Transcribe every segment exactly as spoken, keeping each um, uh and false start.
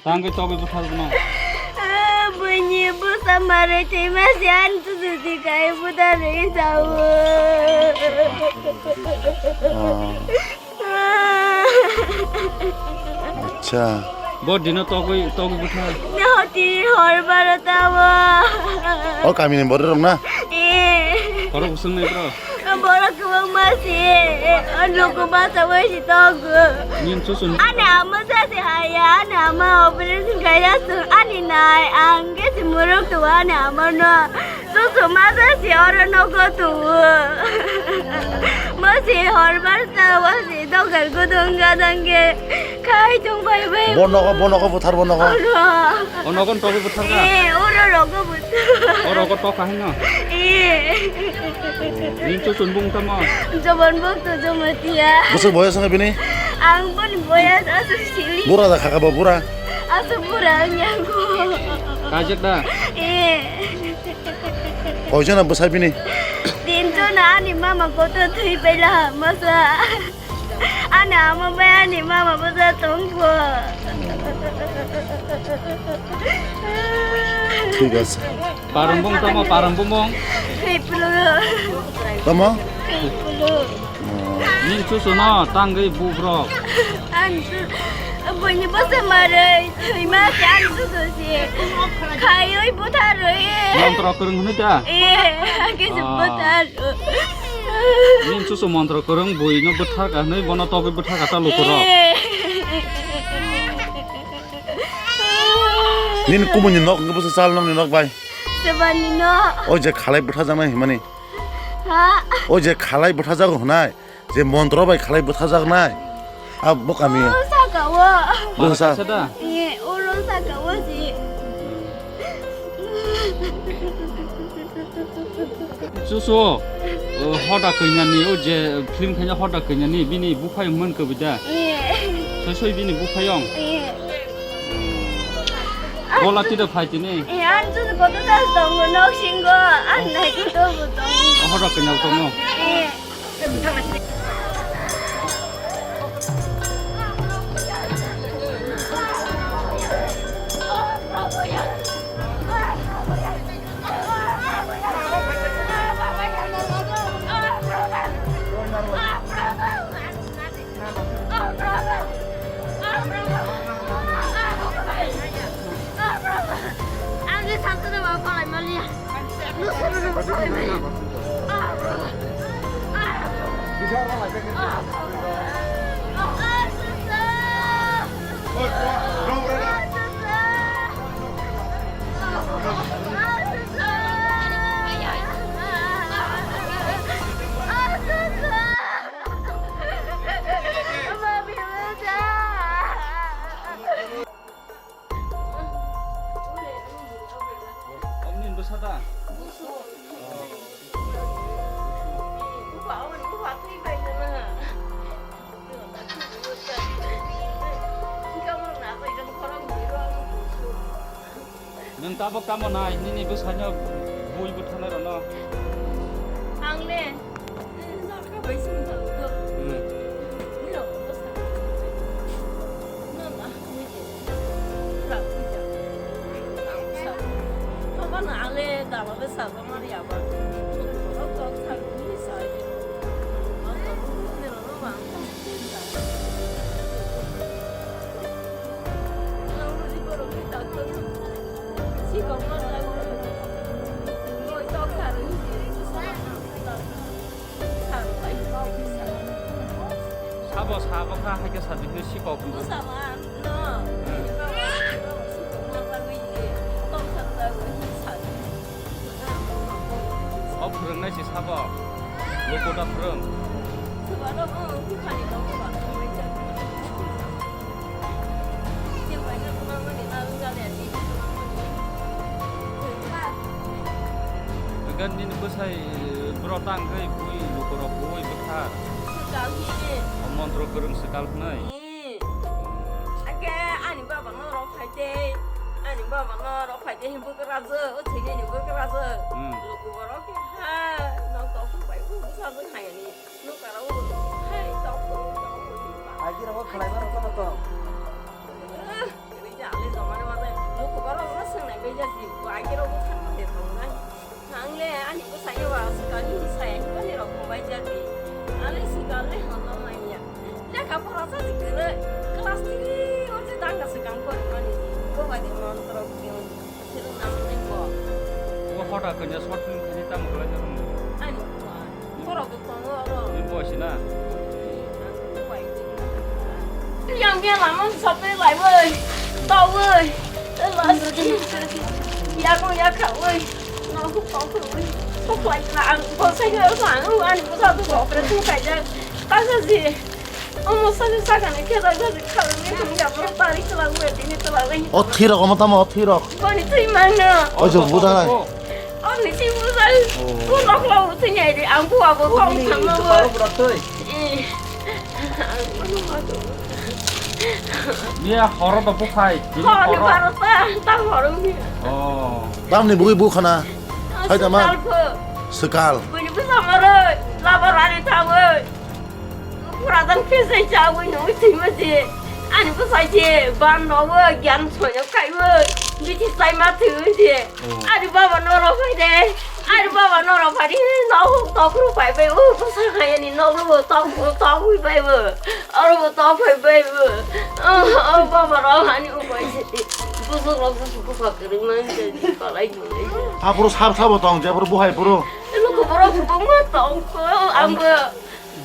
Tangwi togwi buthargo no. Buini bwsa marwi thwima se ani chuchu si khai butharwi sao. Oh. Acha. Bo dino togwi, togwi buthar. Hoti hor baro tamo. O kamini borok rok na? Eh. Borok usung nai bro. Borok kwbangma se, o luku basa bai si tongo. Nini chuchun. Ani ama sa se haya, ani ama operation khaina sung, ani nai, ang khe si muruk tu ani ama no. Chuchu ma sa se oro nogo tu. Ma se hor bar sa, ma se dogar gudung gadang khe. Khai tong bai bai. Bo nogo, bo nogo buthar bo nogo. Oro. O nogo togwi buthar ka? Eh, oro rogo buthar. O rogo tok ka hino? Eh. Nini chuchun bung tamo? Jobon bok to jomatia. Bwswk boyas wngkha bini? Ang boni boyas aswk sili. Bura da khaka bo bura? Aswk bura ang yago. Kajak da? Eh. Koijona bwsa bini? Tinjona ani mama koto thwi paila masa. Ani ama bai ani mama bwsa tongkho. Thik ase. Parang bung tamo, parang bung bung. Hei pulo. Tamo? Hei pulo. Nini chuchu no tangwi bu bro. Ani chu, buini bwsa marwi thwima se ani chuchu se. Khaiwi butharwi. Montro kwrwng hwnwi da? Eh, kisa buthar. Nini chuchu montro kwrwng buino bwthar ka hwnwi bono togwi bwthar ka ta lukurok. Eh. Nini kumuni nok hwnkhe bwsa chal nokni nok bai? Sebani nok. O je khalai bwthajaknai hwnmani? Ha? O je khalai bwthajago hwnai? Je montro bai khalai bwthajaknai, a bo kami. O saka o. Bwsa. Bwsa da? Ye, oro saka o si. Chuchu, o, hoda kanya ni, o je film kanya hoda kanya ni, bini buphai man kabi da. Ye. Soi soi bini buphai ong. Ye. Bola tida phai tini. Ye, an chuchu koto das dong nok singo, an nai koto bo dong. O hoda kanya tongo. Ye. Ang le sansa na ba palai maliya. Omni bwsa da? Nwng tabok tamo nai, nini bwsano bui bwtharnai rwno? Ang le, nokha bai sung tong kho. Hmm. Nino bwsa. Nino ma hamwi de. Pura puja. Ang bwsa. Mama no ang le dala le sajak mani aba. Rok tong sa ni sa. Ang tong ni rwno ma. Sabo sabo kha hai khe sajwk ni sikok. O phwrwngnai se sabo. Luku da phwrwng. Gan nini bwsai, bro tang khe bui lukurok bui bwthar. Swkal hi. O montro kwrwng swkal hwnwi. Ake ani baba no rok phai tei, ani baba no rok phai tei bwkrajwk, o thwinani bwkrajwk. Hmm. Luku borok khe ha, nok tok bai bwsajwk hayani. Nukara o hai tok tok tok. Aji rok khlai ma rok no to. Eh, ini jale O hoda kanya short film khaini tamo khlai jaro. Borok tongo oro. Ni boy sina. Yang dia lama sampai lai woi. Tau woi. Last. Ya ko ya ka woi. No ko ko woi. Ko lai na ang ko sai ko ang ani ko sa tu ko pre tu kai ja. Ta sa ji. Omo sani sakani khe dak dak khalangni thung ya, borok tari kwlangwi tini kwlangwi. O thwi rok omo tamo o thwi rok. Boni thwi mangno. O jo buda nai. O ni thwi buda. Oh. Bo nok lo thwi nai di, ang bu abo kong thang no. Baro bura thwi. Eh. Niya horo do bukhai. Horo ni baro ta, ta horo ni. Oh. Tamni bui bukhana. Hai tama. Swkal. Boni bu samaro, labar ani thawi. Puradan khe sai chawi nungwi thwima je. Ani bwsai je ban nobo gyan soyo kaiwi. Bithi sai ma thwi je. Oh. Ani baba norok phai de. Ani baba norok phai de. Nohuk tokru phai bai. O bwsa hayani nokru tok tokwi bai bo. Oro bo tok phai bai bo. O baba rok ani upai je. Busuk rok busuk ko phak ring man je. Palai nungwi. Aphuru sab sabo tong je aphuru buhai phuru. Luku borok bo ma tong ko. Ang bo.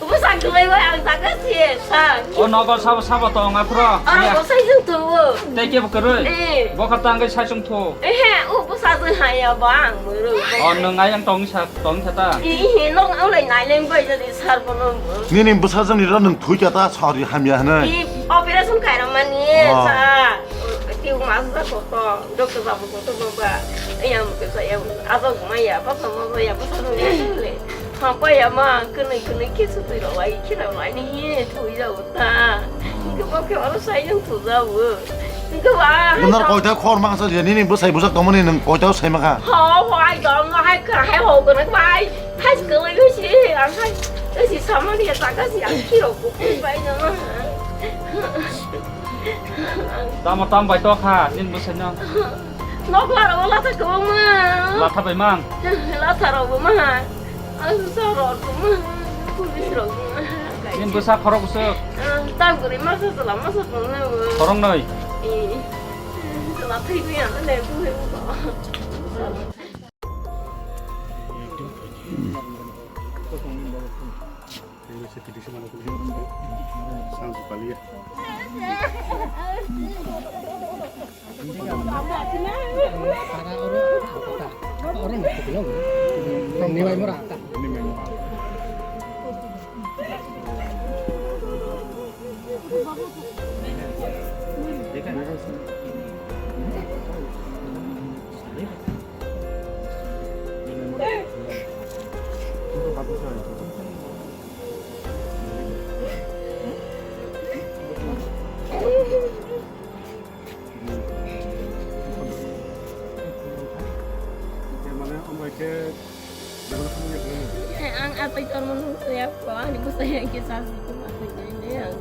Bwsa kwlai bai ang taka si sa. O nogo sabo sabo tong aphro. Oro bwsai jwng tongo. Tei kebo kwrwi. Eh. Bo kha tangwi sai chwng thu. Ehe, o bwsa jwng haya ba ang muru. O nwng ayang tong sa tong sa ta. Ehe, nong ang lai nai leng bai jadi sar bono. Nini bwsa jwng ni ro nwng thui kha ta sori hamya hwnwi. Ni operation khaira mani sa. Tiu mas sa ko to, doctor babu ko to baba. Ayang ko sa ya. Ado maya, papa mama ya, papa mama ya le. Hampai ama kwnwi kwnwi khe sutwi rok lai khe rok lai ni hi thwi jago ta. Hwnkhe bo khe oro sai jang thu jago. Hwnkhe ba hai. Nang koita khor ma sa je nini bwsai bwsak tongmani nang koita sai ma kha. Ho ho ai dong hai kha hai ho kwnwi bai. Hai kwlwi si ang hai. Si samani ya taka si ang khi rok ko bai na. Tamo tam bai to kha nini bwsai no. Nokla rok latha kwbangma. Latha bai mang. Latha rok bo ma. Ang sa rok bo ma. Police rok bo ma. Nini bwsa khorok bwswk? Ah, ta guri masa sala masa tong na bo. Khorok noi? Eh. Sala thai bi ang le bu he bu. Ang atai tormo nung saya ko ani ko saya ke sasi ko ma ko saya ne ang.